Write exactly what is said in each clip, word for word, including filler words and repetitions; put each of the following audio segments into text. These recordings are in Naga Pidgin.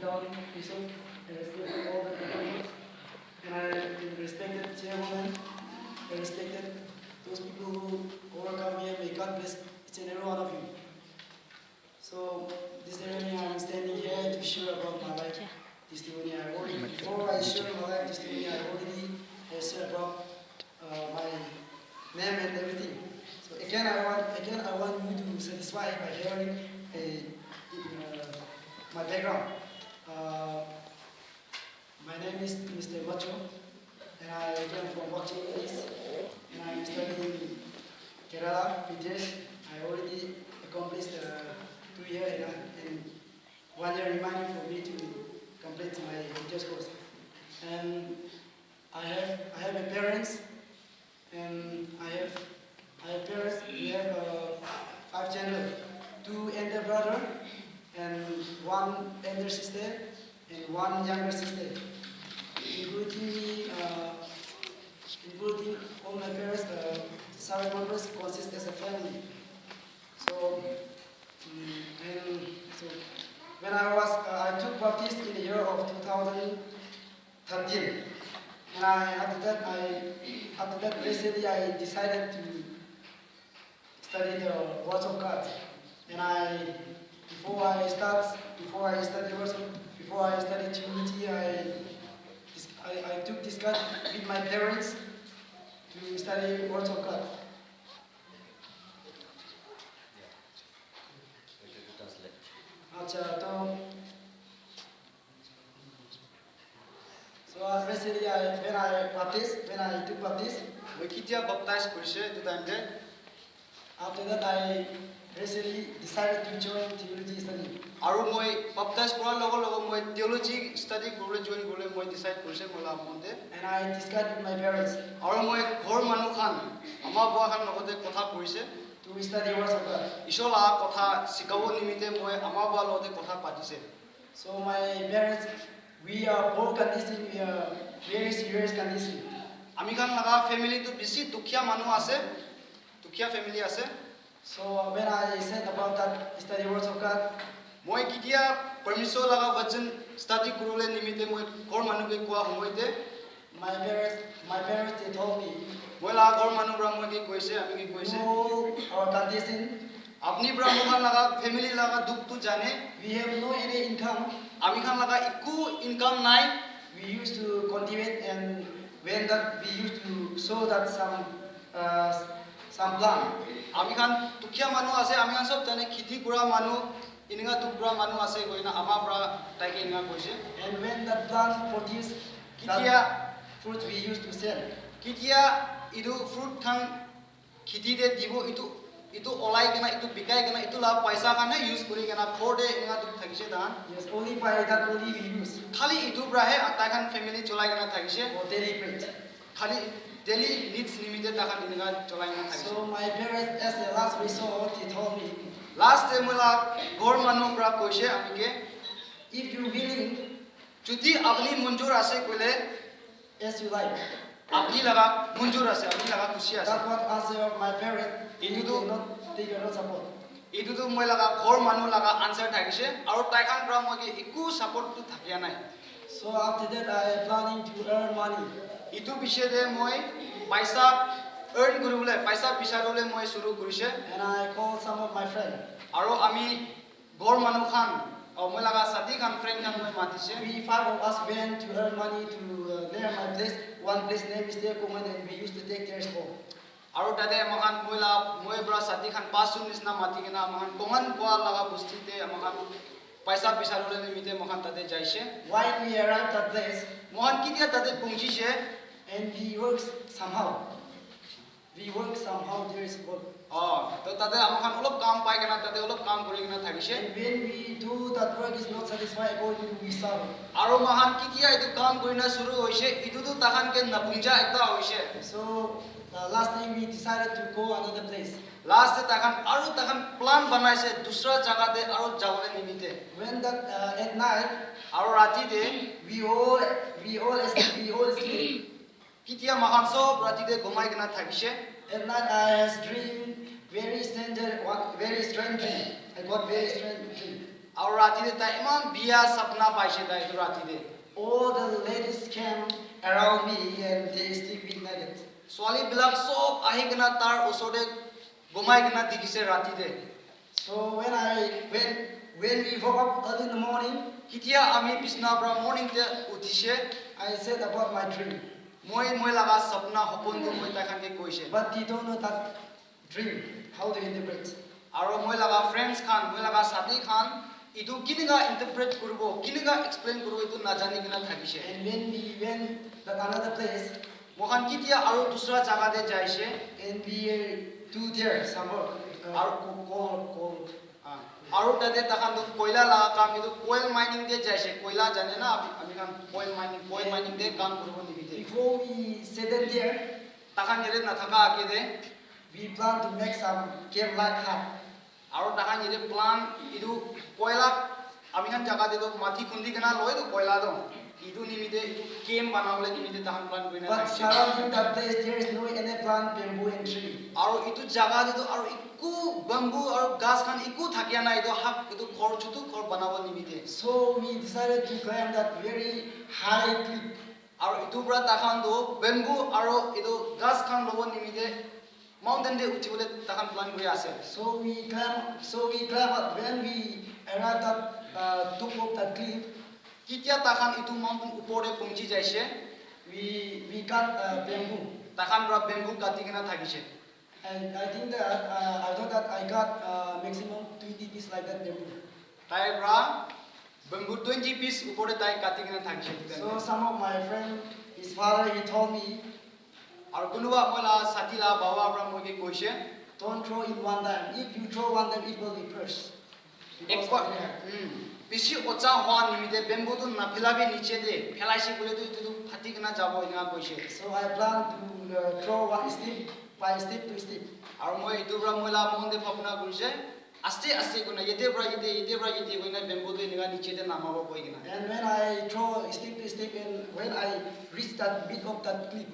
Down, Bishop, and respected all the people, and I respected chairwoman, I respected those people who overcome here. May God bless each and every one of you. So this ceremony, I'm standing here to share about my life testimony. I already, before I share my life testimony, I already uh, share about uh, my name and everything. So again, I want again I want you to satisfy by hearing uh, uh, my background. Uh, my name is Mister Macho, and I came from Wakching East, and I'm studying in Kerala, Bridges. I already accomplished uh, two years and, and one year remaining for me to complete my Bridges course. And I have I have a parents and I have I have parents. We have uh, five children, two elder brother and one elder sister and one younger sister, including me, uh, including all my parents. Uh, seven members consist as a family. So, mm, and so when I was uh, I took baptism in the year of two thousand thirteen. And I, after that, I, after that, recently I decided to study the Words of God. And I, before I start, before I study Words of, before I study theology, I, dis- I, I took discuss with my parents to study Words of God. Acha, to So uh, basically, I, when I baptized, when I took baptism, Moi ketia baptize kurise etu time te? After that, I basically decided to join theology study. Aru moi baptize kura logo logo moi theology study kuribole join kuribole moi decide kurise moi laga mon te. And I discussed with my parents Aru moi ghor manu khan, ama bua khan logote kotha kurise. To study Words of God. Ishwar laga kotha sikabo nimite moi ama bua logote kotha patise. So my parents, we are poor condition, we are very serious condition. Ami khan laga family tu bisi dukhiya manu ase, dukhiya family ase. So when I said about that study Words of God, Moi ketia permission laga vajan study kurule nimite moi ghor manu ke kua humoi te, my parents, my parents they told me, Moi laga ghor manu pora moi ke koise, ami ke koise, all our condition, Apni pora moi khan laga family laga dukh tu jane. We have no any income. Ami khan laga ekku income nai. We used to cultivate and when that we used to sow that some uh, some plant. Ami khan dukhiya manu ase, ami khan sob jane kheti kura manu, eninka dukh pora manu ase koina ama pora taike eninka koise. And when that plant produce, that Ketia fruit we used to sell. Ketia etu fruit khan kheti te dibo, etu, etu olai kena, etu bikai kena, etu laga paisa khan he use kuri kena ghor te eninka tu thakise tahan. Yes, only by that only we use Khali etu pora he tai khan family cholai kena thakise. For daily bread. Khali daily needs nimite tai khan eninka cholai kena thakise. So my parents, as a last resort, they told me, Last te moi laga ghor manu pora koise ami ke, if you willing, Jodi apni munjur ase koile, as you like. Apni laga munjur ase, apni laga khushi ase. That what answer of my parents. Etu tu, you cannot, they cannot support. Etu tu moi laga ghor manu laga answer thakise, aru tai khan pora moi ke ekku support tu thakia nai. So after that, I planning to earn money. Etu piche te moi paisa earn kuribole, paisa bisaribole moi shuru kurise. And I call some of my friend. Aru ami Ghor manu khan, oh, moi laga sati khan, friend khan moi matise. We five of us went to earn money to uh, near my place. One place name is there, Common, and we used to take their home. Aru tate moi khan, moi la, moi pora sati khan pasjun nisna mati kena, moi khan Common kua laga bosti te, moi khan paisa bisaribole nimite moi khan tate jaise. While we arrived at place, Moi khan ketia tate punchise, and we worked somehow. We work somehow, there is work. Oh, to tate ami khan olop kam pai kena, tate olop kam kuri kena thakise. And when we do that work is not satisfied according to we serve. Aru moi khan ketia etu kam kuri na shuru hoise, etu tu tai khan ke napunja ekta hoise. So uh, last time we decided to go another place. Last te tai khan aru tai khan plan banaise dusra jaga te aru jabole nimite. When that uh, at night, Aru rati te we all we all we all sleep. Ketia moi khan sob rati te ghumai kena thakise. At night I has dream very strange, one very strange dream. I got very strange dream. Aru Rati te tai eman biya sapna paise tai etu rati te. All the ladies came around me and they sleep with naked. Swali bilak sob ahi kena tar osor te gomai kena dikhise rati te. So when I when when we woke up early in the morning, Ketia ami bisna pra morning te uthise, I said about my dream. Moi moi laga sapna hopon tu moi tai khan ke koise. But they don't know that dream, how to interpret. Aro moi laga friends khan, moi laga sathi khan, etu kinika interpret kuribo, kinika explain kuribo, etu najani kena thakise. And when we went to another place, Moi khan ketia aro dusra jaga te jaise. And we uh, do there some work. Uh, Aro co- coal, coal. Ah, aro tate takhan tu koila laga kam, etu coal mining te jaise. Koila jane na ami, ami khan coal mining, coal mining te kam kuribo nimite. Before we settle there, Takhan yate nathaka age te. We plan to make some camp like hut. Aro takhan yate plan etu koila ami khan jaga te toh mati khundi kena loi toh koila toh etu nimite etu camp banabole nimite takhan plan kurina But thakise. Surrounding that place, there is no any plant, bamboo and tree. Aro etu jaga te toh aro eku bamboo aro ghas khan eku thakia nai etu hak etu ghor chutu ghor banabo nimite. So we decided to climb that very high cliff. Aro etu pra takhan toh bamboo aro etu ghas khan lobo nimite mountain te uthi bole takhan plan kuri ase. So we climb, so we climb up. When we arrived at uh, top of the cliff, Ketia takhan etu mountain upor te pongchi jaise, we we cut uh, bamboo. Takhan pra bamboo kati kena thakise. I, I think that uh, I thought that I got uh, maximum twenty piece like that bamboo. Tai pra bamboo twenty piece upor te tai kati kena thakise etu time So te. Some of my friend, his father, he told me, Aru kunuba moi la sathi la baba pra moi ke koise, don't throw in one time. If you throw one time, it will be burst. Because Ekbar, of air. Hmm. Bishi ocha hoa nimite bamboo tu naphilabi niche te phelaise koile tu etu tu phati kena jabo eneka koise. So I plan to uh, throw one step by step to step. Aru moi etu pra moi la mon te bhabna koise, aste aste koina yate pra yate, yate pra yate koina bamboo tu eneka niche te namabo koi kena. And when I throw step by step and when I reach that mid of that cliff,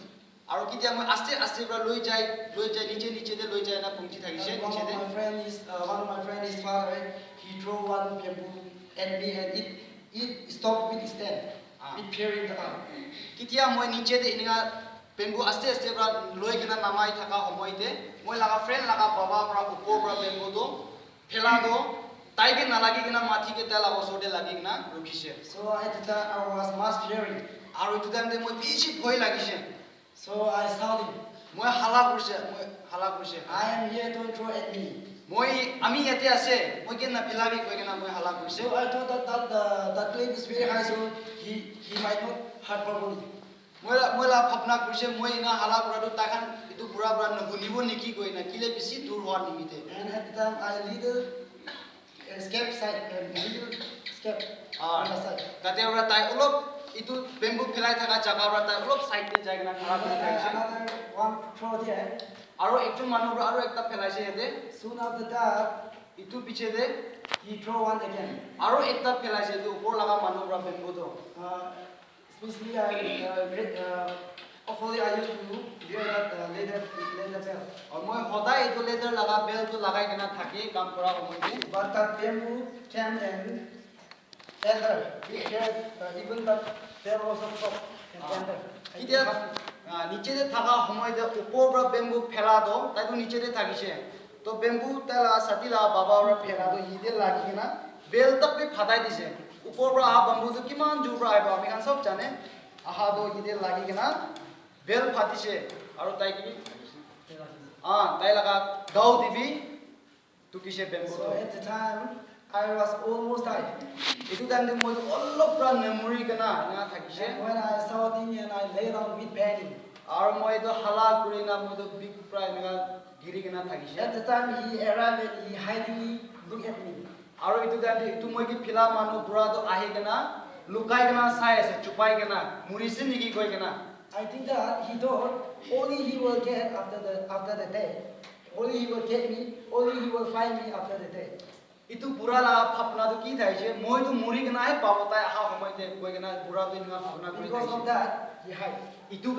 Aru ketia moi aste aste pra loi jai, loi jai, niche niche te loi jai na pungchi thakise, and one niche of te. My friend is, uh, one of my friend is father, he throw one bamboo at me and it, it stopped with his hand. Ah. It tearing the arm. Ketia moi niche te eneka bamboo aste aste pra loi kena namai thaka homoi te, moi laga friend laga baba pra upor pra bamboo to phela to, tai ke nalagi kena mathi ke tai laga osor te lagi kena rukhise. So at the time I was much fearing. Aru etu time te moi bishi bhoi lagise. So I shouting, Moi hala kurise, moi hala kurise. I am here, don't throw at me. Moi, ami yate ase, moi ke naphilabi koi kena moi hala kurise. So I thought that, that uh, that cliff is very high, so he, he might not hurt properly. Moi la, moi la bhabna kurise, moi ena hala kura tu tai khan etu bura bura nuhunibo niki koi na, kile bishi dur hoa nimite. And at the time I little escape side, uh, little escape Ah, on the side. Tate pra tai olop etu bamboo phelai thaka jaga pra tai olop side te jai kena khara kuri And thakise. Another one throw there. Aru ekjon manu pra aru ekta phelaise yate. Soon after that, Etu piche te he throw one again. Aru ekta phelaise etu upor laga manu pra bamboo to. Uh, especially I, uh, re- uh, hopefully I used to wear that uh, leather, leather belt. Aru moi hodai etu leather laga belt tu lagai kena thake kam kura homoi te. But that bamboo came and Elder, we heard, uh, even the bell also stop and Ah. Elder. Ketia, ah, niche te thaka homoi te upor pra bamboo phela to, tai tu niche te thakise. To bamboo tai la sathi la baba pra phela to yate lagi kena bell tak bi phatai dise. Upor pra aha bamboo tu kiman jur pra ahibo, ami khan sob jane. Aha to yate lagi kena bell phatise. Aru tai ki, ah, tai laga gao te bi Tukise bamboo So to. At the time, I was almost died. Etu time te moi tu olop pra namuri kena ena thakise. And when I saw thing and I lay down with panic. Aru moi tu hala kuri na moi tu big pra eneka giri kena thakise. At the time, he arrived and he hidingly looked at me. Aru etu time te etu moi ke phila manu bura tu ahi kena lukai kena sai ase, chupai kena, muri se niki koi kena. I think that he thought only he will get after the after the death. Only he will get me, only he will find me after the death. Etu bura la bhabna tu ki thai je, moi tu muri kena he pabo tai aha homoi te koi kena bura tu eneka bhabna kuri Because thai of je. That, he hide. Etu